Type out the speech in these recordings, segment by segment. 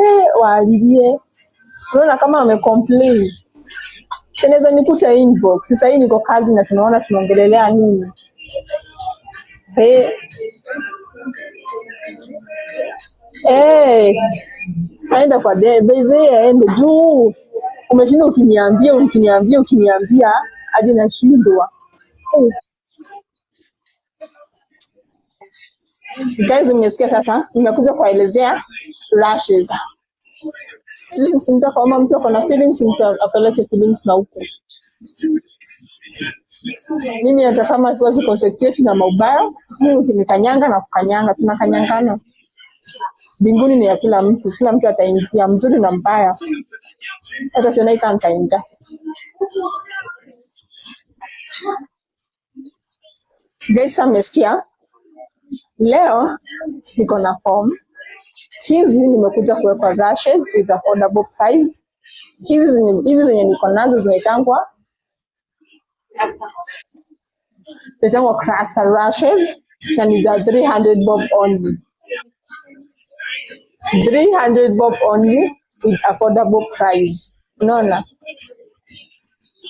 Hey, waalilie. Unaona kama amecomplain. Tunaweza nikuta inbox. Sasa hii niko kazi na tunaona tunaongelelea nini? Hey. Hey. Aenda kwa de, by aende juu. Umeshinda ukiniambia ukiniambia ukiniambia hadi nashindwa. Hey. Guys, umesikia sasa? Nimekuja kuwaelezea rashes. Feelings, mtu akaoma, mtu ako na feelings, mtu apeleke feelings na huko. Mimi hata kama siwezi concentrate na maubaya, mimi ukinikanyanga na kukanyanga, tunakanyangana. Mbinguni ni ya kila mtu, kila mtu ataingia, mzuri na mbaya. Hata sioni kama nitaingia. Guys, amesikia leo niko na form hizi, nimekuja kuwekwa rashes with affordable price. Hizi zenye niko nazo zinaitangwa cluster rashes na ni za 300 bob only. 300 bob only with affordable price. Unaona?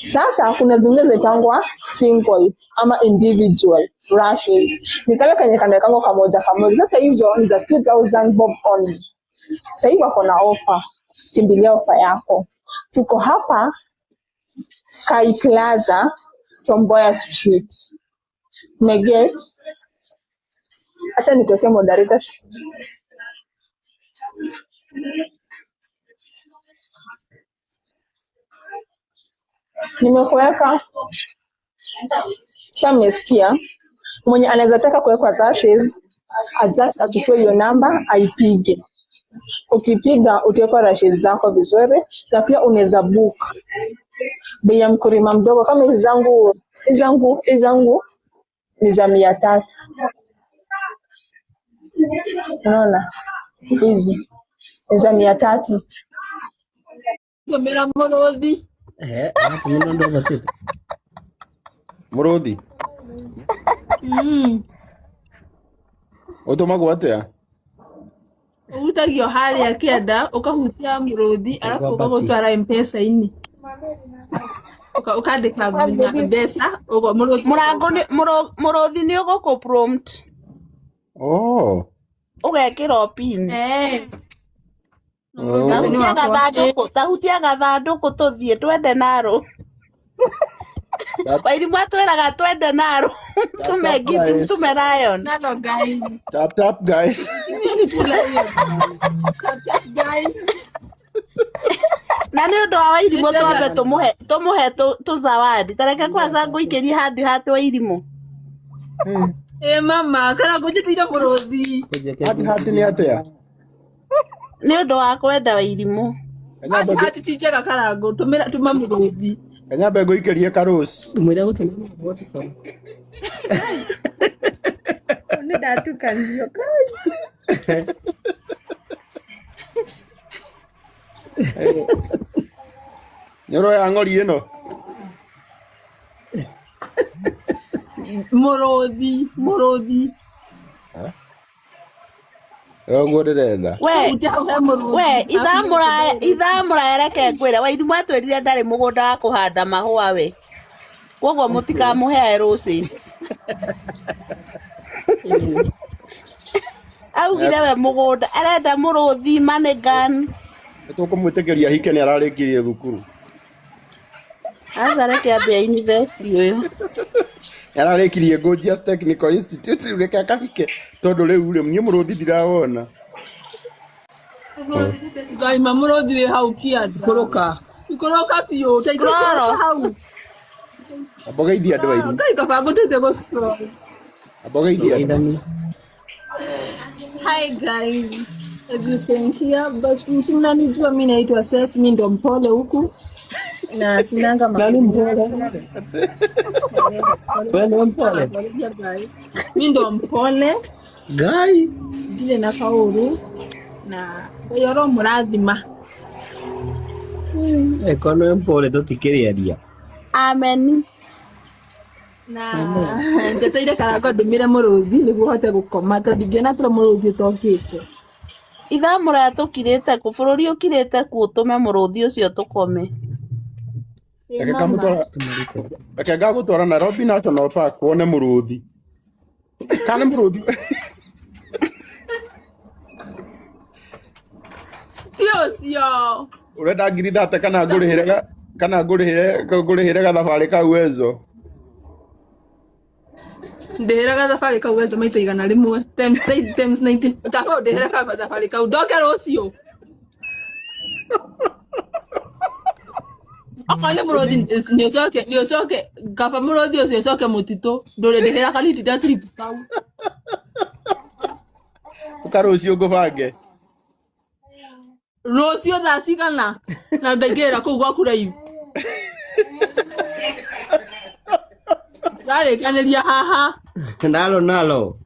Sasa kuna zingine zinaitangwa single ama individual rashes. Ni kale kenye kanaekangwa kamoja kamoja. Sasa hizo ni za 2000 bob only. Sasa hivi wako na offer. Kimbilia ofa yako. Tuko hapa Kai Plaza, Tomboya Street. Umeget? Acha nikuwekee moderator. Nimekuweka. Sasa mmesikia, mwenye anaweza taka kuwekwa rashes adjust, achukue hiyo namba aipige. Ukipiga utawekwa rashes zako vizuri, na pia unaweza book bei ya mkulima mdogo kama hizi zangu, hizi zangu ni za 300. Unaona hizi ni za 300. Ngomera mũrũthi. Eh, aratũmĩra ũndũ ũbatĩte. Mũrũthi ũtũmagwo atĩa? Ũhutagio harĩa kĩanda, ũkahutia mũrũthi, arabu Kwa bati. ũgagũtwara M-Pesa-inĩ. Ũkandĩka mbeca, ũguo mũrũthi. Mũrango nĩ mũrũthi nĩ ũgũkũ prompt Oh. ũgekĩra pin. Eh. Na mũrũthi ũcio nĩ Tahutia wakwa. gathandũkũ, tahutia gathandũkũ tũthiĩ twende narũ. Wairimũ atwĩraga twende narũ. Tap Tume tap gift, guys. tume lion. Nalo guys. Tap tap guys. Mimi tu lion. Tap tap guys. Na nĩ ũndũ wa Wairimũ Nĩndĩrenda twambe tũmũhe tũmũhe tũzawadi. Tareke kwanza ngũikĩrie handũ hati Wairimũ. Eh mama, kana ngũnjĩtĩire mũrũthi. Hati hati nĩ atĩa? Nĩ ũndũ wa kwenda Wairimũ. Kanyambe Hati hati ti njega Karangũ, tũmĩra tũma mũrũthi. kanyambe ngũikĩrie karũci. Mwĩre gũtũmĩra WhatsApp. Nĩ ndatukanio. Nĩ ũroya ng'ori ĩno? Mũrũthi, mũrũthi. Ũguo ndĩretha. We Hutia hau he mũrũthi. we ithaa Arabu mũraya ithaa mũraya reke ngwĩre Wairimũ atwĩrire ndarĩ mũgũnda wa kũhanda mahũa we. Koguo mũtikamũheae roses. Augire we mũgũnda arenda mũrũthi money gun. Nĩ tũkũmwĩtĩkĩria hike nĩ ararĩkirie thukuru. Aca reke ambe university ũyũ. Nĩ ararĩkirie Gorgeous Technical Institute rĩu reke akahike tondũ rĩu rĩ niĩ mũrũthi ndirawona. Ngaima mũrũthi wĩ hau kĩanda. Ikũrũka. Ikũrũka biũ. Ta Scroll. ikũrũka hau. Amba ũgeithie andũ Wairimũ. Ngai kaba ngũtĩte gũ scroll. Amba ũgeithie andũ. Ũgeithanie. Hi guys. As you can hear, but si mnanijua mimi naitwa Ses, mimi ndo mpole huku na sinanga Nani makelele. mpole? Wewe ni mpole? Mimi ndo mpole Ngai. ndirĩ na kaũru na Ngai aromũrathima. Eko nĩ mpole tũtikĩrĩaria. Amen. Na njeteire Karangũ ndũmĩre mũrũthi nĩguo hote gũkoma tondũ ndingĩona tũrĩ mũrũthi ũtokĩte. Ithaa mũraya tũkirĩte kũ bũrũri ũkirĩte ku ũtũme mũrũthi ũcio tũkome. Ĩ Reke mama. ngamũtwara, reke ngagũtwara Nairobi National Park wone mũrũthi. Kana nĩ mũrũthi? Ti ũcio. Ũrenda ngiri thate kana ngũrĩhĩre kana ngũrĩhĩre gathabarĩ ka Uwezo? Ndĩhĩra gathabarĩ kau getwo maita 100 times times 19 kaba ndĩhĩra gathabarĩ kau ndoke rũciũ. Okorwo nĩ mũrũthi nĩ ũcoke kaba mũrũthi ũcio ũcoke mũtitũ ndũrĩ ndĩhĩra kanini da trip kau. Ũka rũciũ ngũbange. Rũciũ thaa cigana na ngaingĩrĩra kũu gwaku live. Tũrarĩkanĩria haha. Nalo nalo.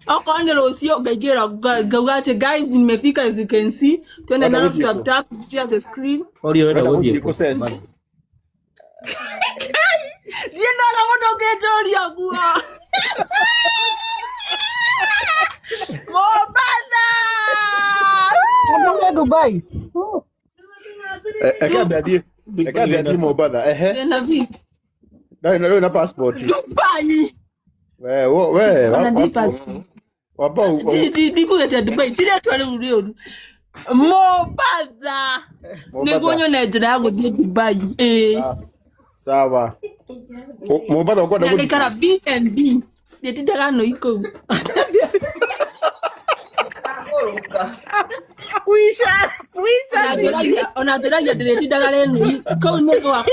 Okorwo nĩ rũciũ ngaingĩra ngauga atĩ guys, nimefika, as you can see, twende Ũrenda nalo gũthiĩ tap kũ? tap, share the screen. Ori ũrenda Ũrenda gũthiĩ gũthiĩ kũ? kũ Ses? Ndiĩ ndona mũndũ ũngĩnjũria ũguo. Mombasa. Mbona Dubai? Reke ambe athiĩ, reke ambe athiĩ Mombatha. Ehe. Ndĩna vipi? Ndarĩ na rĩu na passport. Dubai. We we Ona ndi passport. Wamba Ndikugĩte Dubai ti rĩtwa rĩu rĩũru. Mombasa nĩguo Mombatha. nyone njĩra ya gũthiĩ Dubai, ĩĩ. Ah, sawa. Mombatha ũkwenda Na gũthiĩ? ngaikara B&B, ndĩtindaga nũi kũu. Kuisha kuisha Ona sisi. ona njũragia ndĩrĩtindaga rĩ nũi kũu nĩ gwakwa.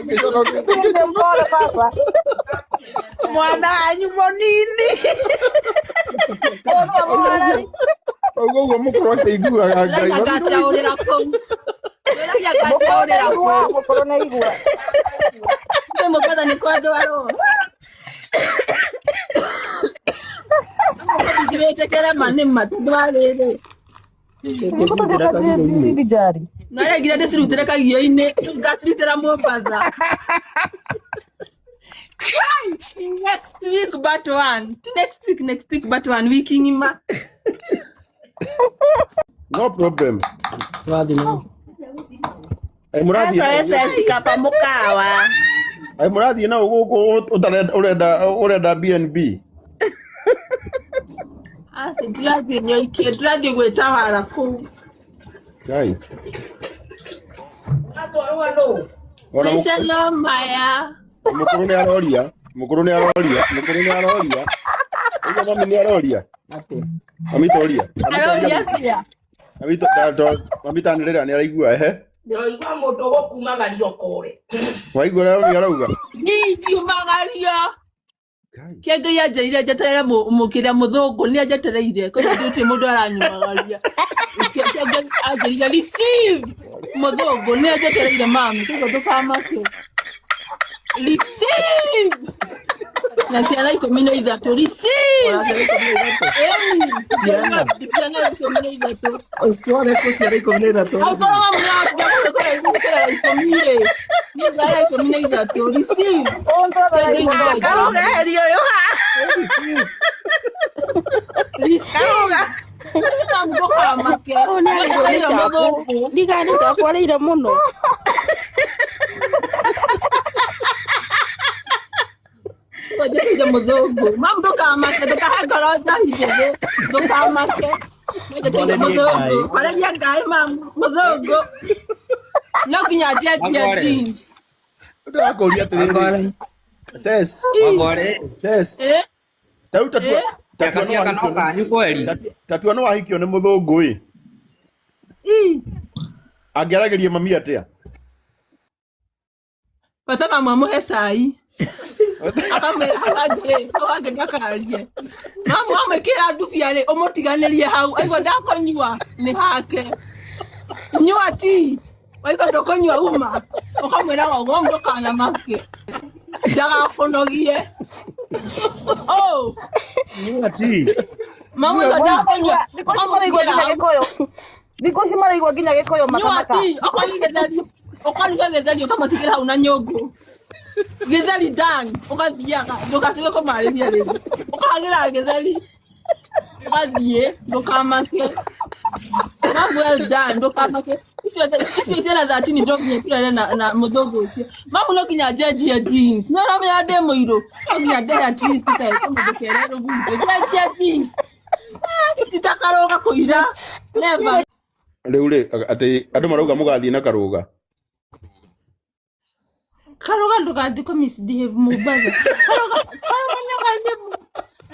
Ndio mpole sasa. Mwana wanyu mũnini. Ũguo mwarari. Ũguo ũguo mũkũrũ akĩiguaga Ngai. Njũragia ngateũrĩra kũu. Njũragia Mũkũrũ ngateũrĩra nĩ igua, kũu. mũkũrũ nĩ igua. Kwĩ Mombatha nĩ kwandwarwo. Ndingĩrĩtĩkĩra ma nĩ ma tondũ wa rĩrĩ. Nĩkũtũthĩka njari. No arengire ndĩcirutĩre kagio-inĩ, rĩu ngacirutĩra Mombatha. Kai, next week but one. Ti next week, next week but one, wiki ng'ima. No problem. Tũrathiĩ na Ai mũrathiĩ Aca we Ceci kaba mũkawa. Ai mũrathiĩ na gũkũ ũtarenda ũrenda BNB. Aca ndirathiĩ nyoikie, ndirathiĩ gwĩtawara kũu. Ngai. Ona Maica no maya. Mũkũrũ nĩ aroria, mũkũrũ nĩ aroria, mũkũrũ nĩ aroria. Ũguo mami nĩ aroria. atĩa? Mami toria. Mami Aroria toria. atĩa? Mami to mami tanĩrĩra nĩ araigua ehe. Ndĩroigua mũndũ ũgũkumagaria ũkũre. Waigua ũrĩa mami arauga? Ndingiumagario. Ngai. Kĩa Ngai anjĩrire njeterere mũkĩrĩa mũthũngũ nĩ anjetereire koguo gũtirĩ mũndũ aranyumagaria. Kĩa Ngai anjĩrire receive mũthũngũ nĩ anjetereire mami koguo ndũkamake. Receive na ciana 13 receive. Ona ciana 13. Ĩni Ciana. ciana 13. Ũcione kũ ciana 13. Angĩkorwo mamu nĩwatiga gũkora 13 rĩ, niĩ ndarĩ 13 receive. Ũntwaraga Kĩa Ngai igua. nĩanjĩrire. Karuga heria ũyũ haha. Receive. Karuga. Mamu ndũkamake. Ũyũ nĩ arĩirwo nĩ Nĩnjetereire chakũ. mũthũngũ. Ndigana nĩ chakũ arĩire mũno. Njetereire mũthũngũ. Mamu ndũkamake, ndũkahe ngoro njahi njĩthĩ. Ndũkamake. Nĩnjetereire Horerie mũthũngũ. Ngai. Horeria Ngai mamu, mũthũngũ. No nginya njenjie Wagware. jeans. Ndĩrakũria atĩrĩrĩ. Wagware. Ses. Wagware. Ses. Eh? Tau tatua Eh? tatua Ciaka nĩ ciaka no wahikio nĩ kanyu kweri. tatua nĩ wahikio nĩ mũthũngũ ĩ. Ii. Angĩaragĩria mami atĩa? Bata mamu amũhe cai. Akamwĩra hau hangĩ hau hangĩ ndakarie. Mamu amwĩkĩra ndubia rĩ, ũmũtiganĩrie hau. Aigua ndakũnyua nĩ hake. Nyua tea. Waigua ndũkũnyua uma. Ũkamwĩra ũguo ndũkanamake. Ndagakũnogie. Oh, Nyua tea. mamu aigua ndakũnyua. Thikũ ici maraigua Ũkamũtigĩra nginya hau. Gĩkũyũ. Thikũ ici maraigua nginya Gĩkũyũ Nyua makamaka. tea. Okorwo gĩtheri. Ũkaruga gĩtheri ũkamũtigĩra hau na nyũngũ. Gĩtheri done. Ũgathiaga. Ndũgatige kũmarĩria rĩngĩ. Ũkahagĩra gĩtheri. Ũgathiĩ ndũkamake. Mamu well done ndũkamake. Icio icio ciana 13 ndo nginya turere na mũthũngũ ũcio. Mamu no nginya njenjie jeans. No ũramenya ndĩ mũirũ. No nginya ndehe at least kamũndũ kere rũgundo. Njenjie jeans. Titakarũga kũira. Never. Rĩu rĩ atĩ andũ marauga mũgathiĩ na Karũga. Karuga ndũgathiĩ kũ misbehave Mombatha. Karuga Karuga ndũgathiĩ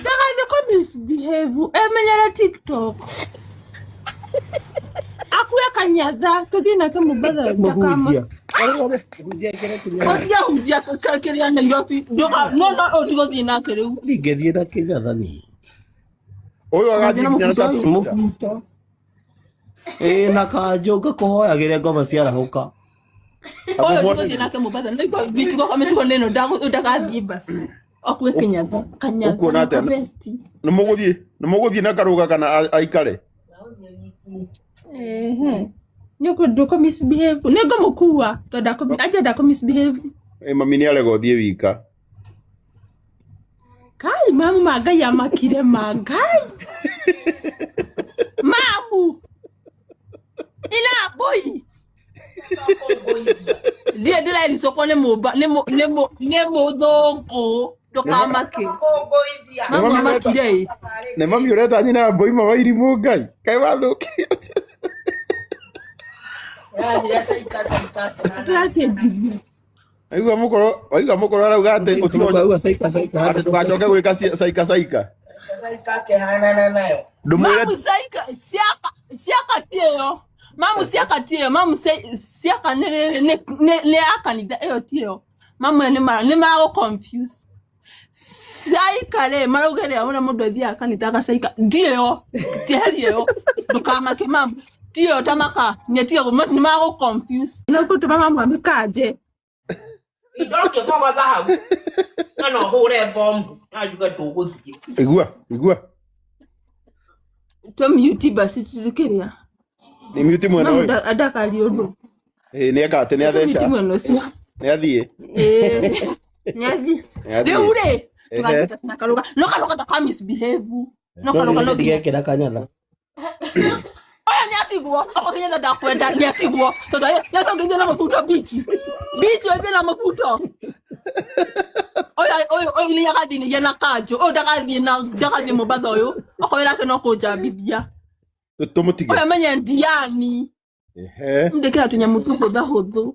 ndũgathiĩ kũ misbehave emenyere TikTok. Akue kanyatha tũthiĩ nake Mombatha ndakama. Mũhunjia. Mũhunjia ekĩre kĩnyatha. Ũtige hunjia kĩrĩa Nairobi. Ndũka no no ũtigũthiĩ nake rĩu. Ndingĩthiĩ na kĩnyatha niĩ. Ũyũ Ũgathiĩ agathiĩ na nginya na mũbuto ũyũ. sharpshooter. Mũbuto. Ĩĩ na kanjũ ngakũhoyagĩre ngoma ciarahũka. Ũyũ Akũbuatĩrĩre. ndigũthiĩ nake Mombatha. Nĩigua mĩtugo mĩtugo nĩ ĩno ndakathiĩ basi. Akue kĩnyatha kanyatha Ũkuona na atĩa? kabesti. Nĩ mũgũthiĩ nĩ mũgũthiĩ na Karũga kana aikare? Ehe. Nĩ ũkũ misbehave. Nĩ ngũmũkua tondũ anja ndakũ misbehave. Ĩ mami nĩ arega ũthiĩ wika. Kai mamu mangai amakire mangai. Mamu ina boy. Ndiĩ ndĩrericũkwo nĩ mũmba nĩ mũ nĩ mũ nĩ mũthũngũ ndũkamake. Kũngũithia. Nĩ Mamu mami ũreta amakire ĩ. nĩ mami ũreta nyina mbũi mawairimũ Ngai. Kaĩ wathũkire. Ĩrathire caika caika. Tũrakĩnjithia. Waigua mũkũrũ waigua mũkũrũ arauga atĩ ũtiga Ũkauga caika caika atĩ ndũgacoke gwĩka caika caika. Caika akĩhanana nayo. Ndũmwĩre Mamu caika ciaka ciaka ti ĩyo. Mamu ciaka ti ĩyo. Mamu ciaka nĩ nĩ nĩ nĩ ya kanitha ĩyo ti ĩyo. Mamu ĩyo nĩ ma nĩ magũ confuse. Caika rĩ marauga ĩrĩa ũrĩa mũndũ athiaga kanitha agacaika ndi ĩyo tieherie ĩyo ndũkamake mamu ti ĩyo tamaka nĩtiga nĩ magũ confuse. No kũtũma mamu amĩkanje. Ndokĩbogotha hau. No no hũre bombu. Na njuge ndũgũthiĩ. igua igua. Tũmute basi tũthikĩria. Nĩ mute mwena Mamu ũyũ. ndakarie ũndũ. Ĩ nĩ eka atĩ nĩ Tũmute atheca. mwena ũcio. Nĩ athiĩ. Ĩĩ. Nĩathiĩ. Nĩ athiĩ. Rĩu rĩ Ehe. tũgathiĩ na Karuga no Karuga ndaka misbehave. No No Karuga niĩ no nginya ndigekĩra kanyatha. Oya nĩ atigwo okorwo Kĩnyatha ndakwenda nĩ atigwo tondũ nĩacongithie na mabuto bichi bichi ũthiĩ na mabuto ũyũ ũyũ ũyũ nĩ agathiĩ na kanjũ ũyũ ndagathiĩ na ndagathiĩ Mombatha ũyũ okorwo wĩra wake no kũnjambithia Tũmũtige. ũyũ amenye ndiani Ehe. ndĩkĩra tũnyamũ tũhũthahũthũ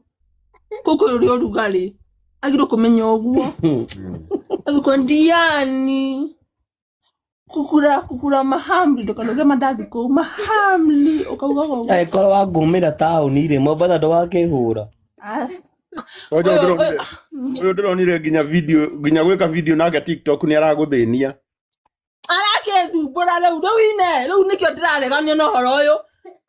kũu kwĩ ũrĩa ũrugarĩ agĩrĩirwo kũmenya ũguo agĩkwo ndiani kukura kukura mahamri ndũkanauge mandathi kũu mahamri ũkaugaga ũguo Angĩkorwo wangumĩra taũni rĩ Mombatha ndũgakĩhũra. Ah, Ũyũ ũyũ ndĩronire ũyũ ũyũ ndĩronire nginya video nginya gwĩka video nake TikTok nĩ aragũthĩnia. Arakĩthumbũra rĩu rĩu ine rĩu nĩkĩo ndĩrareganio na ũhoro ũyũ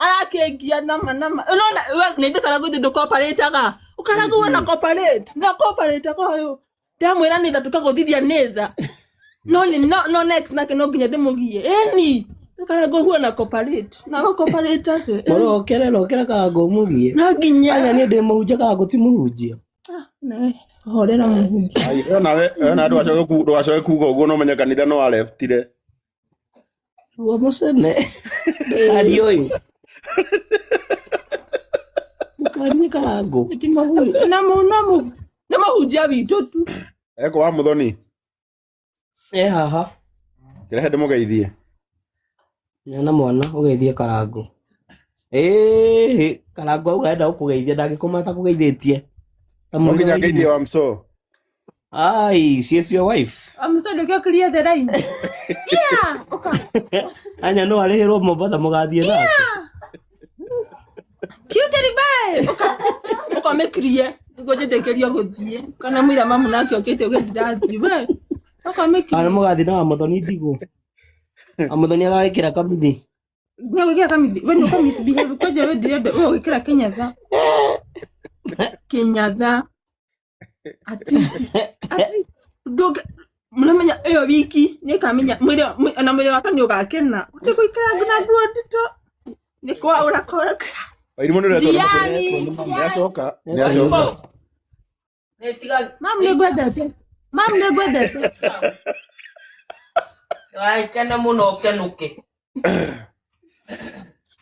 arakĩngia nama nama ũrona we nĩ ithuĩ Karangũ ithuĩ ndũkoparĩtaga ũkarangũ wona cooperate na cooperate ũyũ ndamwĩra nĩ tha tũkagũthithia nĩ tha no nĩ no no next nake no nginya ndĩmũgie ĩni Karangũ huo na cooperate na gũcooperate atĩ Mũrũ okere rokera Karangũ mũgie. No nginya Anya niĩ ndĩ mũhunjia Karangũ ti mũhunjia. Nawe horera mũhunjia. Ai we nawe we nawe ndũgacoke kuga ũguo no menye kanitha no aleftire. Ruo mũcene. Ndũkarie ũyũ. Ndũkarie Karangũ. Ti mũhunjia na mũ na mũ nĩ mũhunjia witũ tu. Eko wa Muthoni. E haha. Kĩrehe ndĩmũgeithie. Nyana mwana ũgeithie Karangũ. Ĩĩ Karangũ auga enda gũkũgeithia ndangĩkũma atakũgeithĩtie. Ta No mwĩre nginya ngeithie Wairimũ. wa mso. Ai, she is your wife. Amusa ndũkĩo clear the line. Yeah, ũka. Anya no arĩhĩrwo Mombatha mũgathiĩ nake. Cute bye. Ũka. Ũka mĩkirie nĩguo njĩtĩkĩrio gũthiĩ. Kana mũira mamu nake okĩte uge ndirathiĩ we. Ũka Kana mĩkirie. mũgathiĩ na Wamuthoni ndigũ. Wamuthoni agagĩkĩra kamithi. Nĩ gwĩkĩra kamithi. We nĩ ũka misbehave kwanja we ndirenda we ũgĩkĩra kĩnyatha. Kĩnyatha. At least at least ndũngĩ mũramenya ĩyo wiki nĩkamenya mwĩrĩ ona mwĩrĩ wakwa nĩ ũgakena. Ũtegũikara na nguo nditũ. Nĩ kwaũra kora. Wairimũ nĩ ũretwo nĩ Ndiani. Nĩ acoka nĩ acoka. Nĩ tiga Mamu nĩ ngwendete. Mamu nĩ ngwendete. Ndũgagĩkene mũno ũkenũke.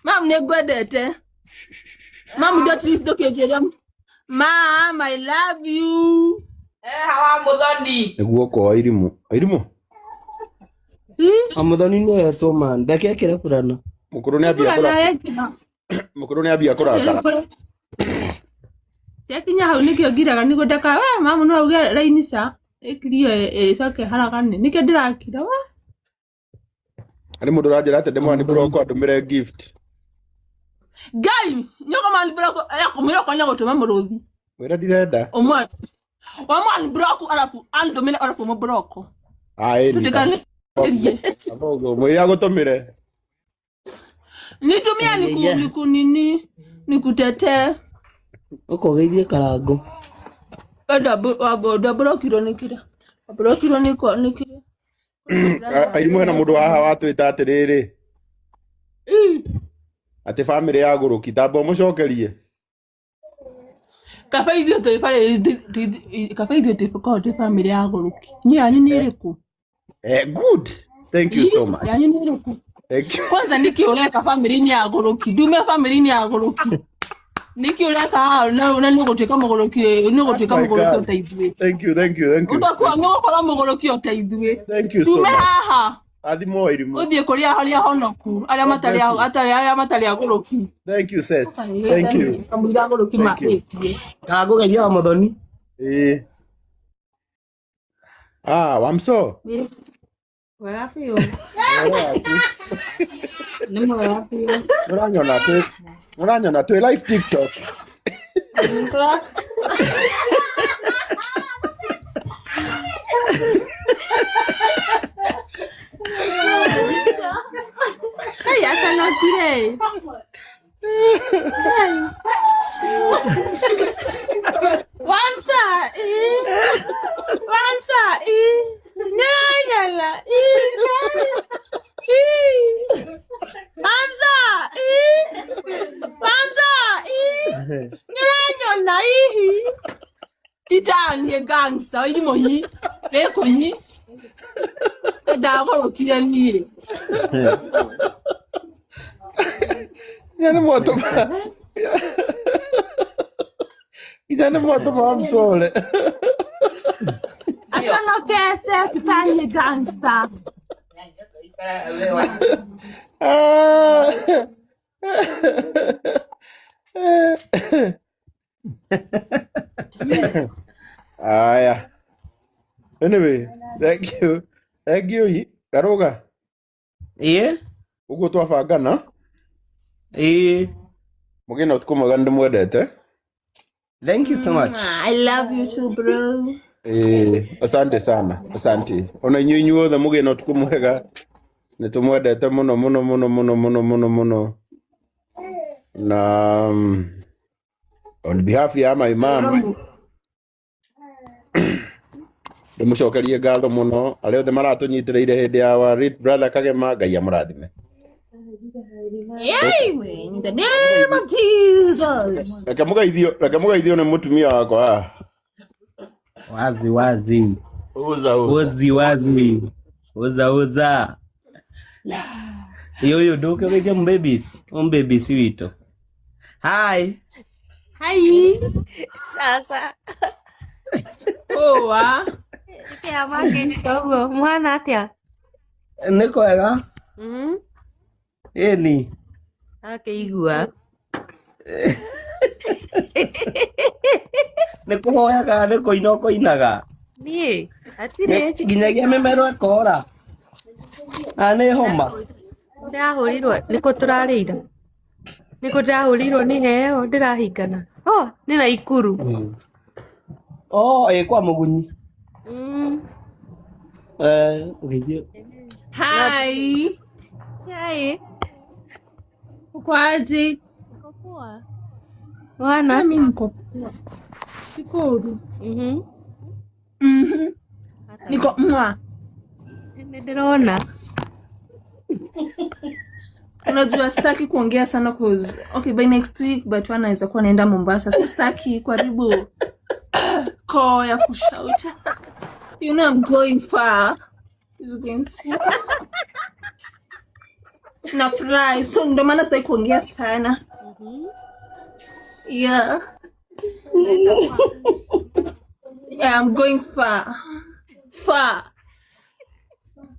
Mam, nĩ ngwendete. Mam, ndo at least ndũkĩnjĩra. Mam, I love you. Eha wa mũthoni. Nĩguo kwa irimũ. Irimũ. Amuthoni nĩ etwo man ndeke ekĩre burana. Mũkũrũ nĩ ambia Burana kũrakara. ekĩra. Mũkũrũ nĩ ambia kũrakara. Ciakinya hau nĩkĩo ngiraga nĩguo ndaka we mamu no auge raini ca ĩkirio ĩcoke haragane nĩkĩo ndĩrakira we. Harĩ mũndũ ũranjĩra atĩ ndĩmwani block andũmĩre gift. Ngai nyoko mani block akamwĩra okorwo nĩ agũtũma mũrũthi. Mwĩre ndirenda. Ũmwe wa mani block arabu andũmĩre arabu mũ block. Ah, ĩni. Tũtikanĩrie. Mwĩre agũtũmĩre. Nitumie niku niku nini nikutetee. Ũkogeithie karango. Ndamburokirwo nĩ kĩrĩa ndamburokirwo nĩ nĩ kĩrĩa. Airimũ hena mũndũ haha watwĩta atĩrĩrĩ atĩ bamĩrĩ ya gũrũki tamba ũmũcokerie. Kaba ithuĩ twĩ kaba ithuĩ tũkorwo twĩ bamĩrĩ ya gũrũki. Inyuĩ yanyu nĩ ĩrĩkũ? Eh, good. Thank you so much. Yanyu nĩ ĩrĩkũ? Thank you. Kwanza nĩkĩ ũreka bamĩrĩ-inĩ ya gũrũki? Ndume bamĩrĩ-inĩ ya gũrũki. Nĩkĩ ũreka haha na na nĩ ũgũtuĩka mũgũrũki nĩ ũgũtuĩka My mũgũrũki God. o ta ithuĩ. Thank you, thank you, thank you. Ũtakuwa nĩ ũgũkorwo mũgũrũki o ta ithuĩ. Thank you so Ndume much. haha Athimwo Irimũ. ũthiĩ kũrĩ arĩa honoku arĩa matarĩ atarĩ arĩa matarĩ agũrũki. Thank you, sis. Thank you. Kamũira agũrũki Thank you. mahĩtie. Karango geithia wa muthoni. Eh. Ah, Wamso. Mwega biũ. Ũhoro waku? Nĩ mwega biũ. Mũranyona twĩ mũranyona twĩ live TikTok. Tũra- Hey, acanokire. Wamsa, eh. Wamsa, eh. Nyanyala, eh. Eh. Wamsa, eh. Wamsa, eh. Nyanyala, eh. Titaniĩ gangster irimũ yi wĩkũ yi ndagũrũkire niĩ. Inya nĩ mwatũma. Inya nĩ mwatũma Wamsole. Acanokete titaniĩ gangster. Ah. Aya. Anyway, thank you. Thank you. Karuga. Ĩĩ. Ũguo twabangana. Ĩĩ. Mũgĩe na ũtukũ mwega nĩndĩmwendete. Thank you so much. I love you too bro. Eh, asante sana. Asante. Ona inyuĩ inyuothe mũgĩe na ũtukũ mwega. Nĩtũmwendete mũno mũno mũno mũno mũno mũno mũno. Na on behalf ya my mom ndĩmũcokerie ngatho mũno arĩa othe maratũnyitĩrĩire hĩndĩ ya our late brother Kagema Ngai amũrathime. Amen. In the name of Jesus. Reke mũgeithio nĩ mũtumia wakwa haha. Wazi wazi. Uza uza. Wazi wazi. Uza uza. Yoyo nduke ũgeithie mũbabies. Mũbabies witũ. Hi. Hi. Sasa. Poa. Nĩkĩ makĩte ũguo? Mũhana atĩa? Nĩ kwega. Ĩni. Akĩigua. Nĩ kũhoyaga nĩ kũina ũkũinaga. Niĩ hatirĩ Nginyagia mĩmero ĩkora. Na nĩ homa. Ndĩrahũrirwo nĩkũ tũrarĩire? Nĩkũ ndĩrahũrirwo nĩ heo ndĩrahingana? Oh, nĩ Naikuru. Oh, ĩ kwa mũgunyi. Eh, ũgeithie. Hi. Hi. Uko aje? Niko poa. Bwana? Mimi niko poa. Siko huru. Mhm. Niko mwa. Nĩ ndĩrona. Unajua sitaki kuongea sana cause okay by next week but wanaweza kuwa naenda Mombasa. So sitaki kuharibu koo ya kushauta. You know I'm going far. As you can see. Nafurahi, so ndio maana sitaki kuongea sana. Yeah. Unaenda far. Yeah, I'm going far. Far.